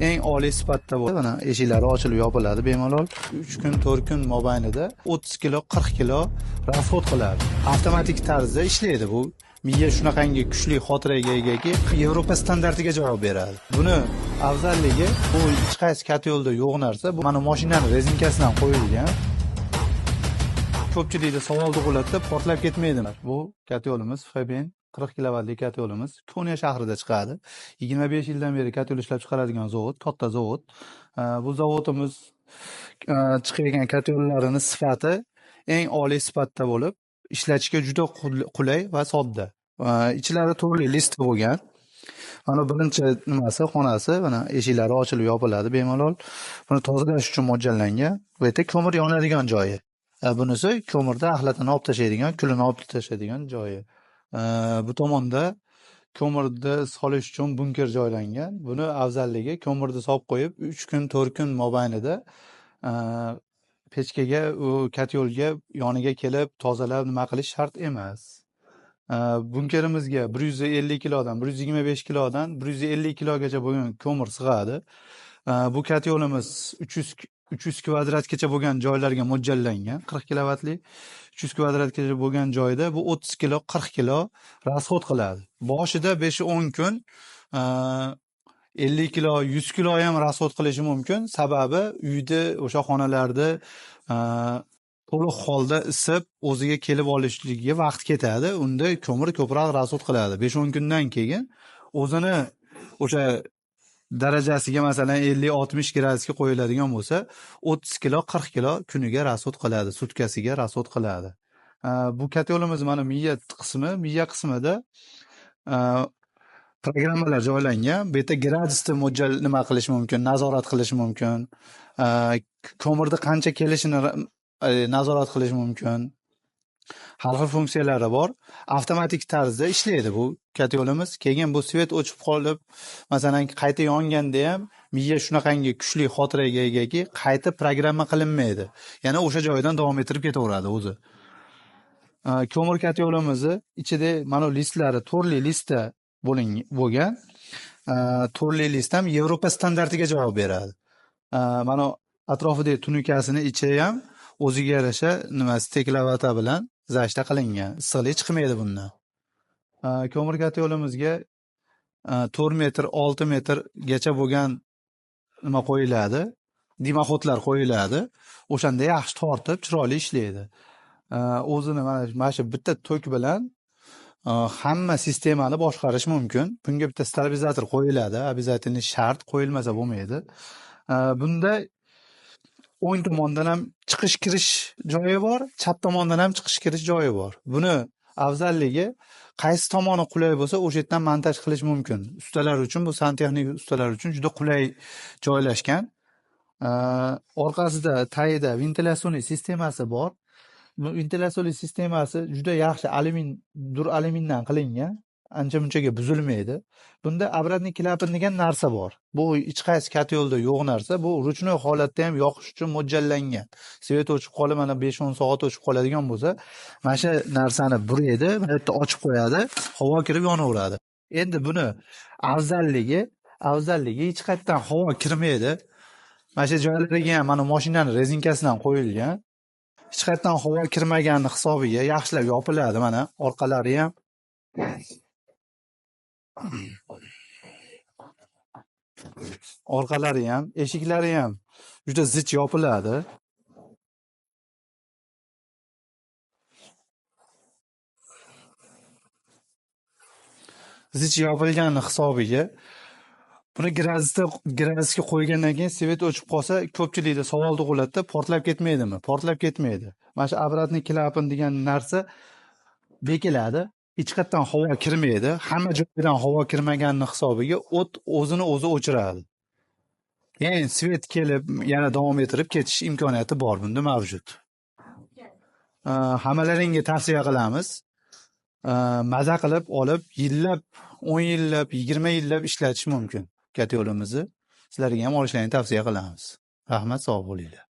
Eng oliy sifatda bo'ladi. Mana eshiklari ochilib yopiladi bemalol. 3 kun, 4 kun mobaynida 30 kilo, 40 kilo расход qiladi. Avtomatik tarzda ishlaydi bu. Miya shunaqangi kuchli xotiraga egaki, Yevropa standartiga javob beradi. Buni afzalligi, bu hech qaysi katyolda yo'q narsa. Bu mana mashinani rezinkasidan qo'yilgan. Ko'pchilikda savol tug'iladida, portlab ketmaydimi? Bu katyolimiz Faben 40 kilovatli katyolimiz Konya shahrida chiqadi. 25 yildan beri katyol ishlab chiqaradigan zavod, katta zavod. Bu zavodimiz chiqargan katyollarini sifati eng oliy sifatda bo'lib, ishlatishga juda qulay va sodda. Ichlari turli list bo'lgan. Mana birinchi nimasi, xonasi, mana eshiklari ochilib yopiladi bemalol. Buni tozalash uchun mo'ljallangan. Bu yerda ko'mir yonadigan joyi. Bunisi ko'mirda axlatini olib tashlaydigan, kulini olib tashlaydigan joyi. Bu tomonda ko'mirni solish uchun bunker joylangan. Buni afzalligi, ko'mirni solib qo'yib 3 kun, 4 kun mobaynida pechkaga, u katyolga yoniga kelib tozalab nima qilish shart emas. Bunkerimizga 150 kilodan, 125 kilodan 150 kilogacha bo'lgan ko'mir sig'adi. Bu katyolimiz 300 kvadratgacha bo'lgan joylarga mo'ljallangan, 40 kilovatli 300 kvadratgacha bo'lgan joyda bu 30 kilo, 40 kilo расход qiladi. Boshida 5-10 kun 50 kilo, 100 kilo ham расход qilishi mumkin. Sababi uyda o'sha xonalarda to'liq holda isib o'ziga kelib olishligiga vaqt ketadi. Unda ko'mir ko'proq расход qiladi. 5-10 kundan keyin o'zini o'sha darajasiga, masalan 50-60 gradusga qo'yiladigan bo'lsa, 30 kilo, 40 kilo kuniga расход qiladi, sutkasiga расход qiladi. Bu katyolimiz mana miya qismi, miya qismida programmalar joylangan. Bu yerda gradusni mo'ljal nima qilish mumkin, nazorat qilish mumkin. Ko'mirda qancha kelishini nazorat qilish mumkin. Har xil funksiyalari bor. Avtomatik tarzda ishlaydi bu katyolimiz. Keyin bu svet o'chib qolib, masalan, qayta yonganda ham miya shunaqangi kuchli xotiraga egaki, qayta programma qilinmaydi. Yana o'sha joyidan davom ettirib ketaveradi o'zi. Ko'mir katyolimizni ichida mana listlari turli listda bo'lgan. Turli list ham Yevropa standartiga javob beradi. Mana atrofidagi tunukasini ichi ham o'ziga yarasha nima steklovata bilan zashta qilingan. Issiqlik chiqmaydi bundan. Ko'mir katyolimizga 4 metr, 6 metrgacha bo'lgan nima qo'yiladi? Dimoxodlar qo'yiladi. O'shanda yaxshi tortib, chiroyli ishlaydi. O'zini mana shu bitta tok bilan hamma sistemani boshqarish mumkin. Bunga bitta stabilizator qo'yiladi, обязательно shart, qo'yilmasa bo'lmaydi. Bunda o'ng tomondan ham chiqish kirish joyi bor, chap tomondan ham chiqish kirish joyi bor. Buni afzalligi, qaysi tomoni qulay bo'lsa, o'sha yerdan montaj qilish mumkin. Ustalar uchun, bu santexnik ustalar uchun juda qulay joylashgan. Orqasida, tagida ventilyatsiya sistemasi bor. Bu ventilyatsiya sistemasi juda yaxshi alyumin, dur alyumindan qilingan. Ancha munchaga buzilmaydi. Bunda обратный klapan degan narsa bor. Bu hech qaysi katyolda yo'q narsa. Bu ruchnoy holatda ham yoqish uchun mo'ljallangan. Svet o'chib qolib, mana 5-10 soat o'chib qoladigan bo'lsa, mana shu narsani buraydi, mana yerda ochib qo'yadi, havo kirib yonaveradi. Endi buni afzalligi hech qayerdan havo kirmaydi. Mana shu joylariga ham mana mashinani rezinkasidan qo'yilgan. Hech qayerdan havo kirmagani hisobiga yaxshilab yopiladi mana orqalari ham. Orqalari ham, eshiklari ham juda zich yopiladi. Zich yopilgani hisobiga buni gradusga qo'ygandan keyin svet o'chib qolsa, ko'pchilikda savol tug'iladida, portlab ketmaydimi? Portlab ketmaydi. Mana shu обратный klapan degan narsa bekiladi. Hech qayerdan havo kirmaydi. Hamma joydan havo kirmaganini hisobiga o't o'zini o'zi o'chiradi. Ya'ni svet kelib yana davom ettirib ketish imkoniyati bor, bunda mavjud. Hammalaringga tavsiya qilamiz. Maza qilib olib, yillab, 10 yillab, 20 yillab ishlatish mumkin katyolimizni. Sizlarga ham olishlaringni tavsiya qilamiz. Rahmat, sog' bo'linglar.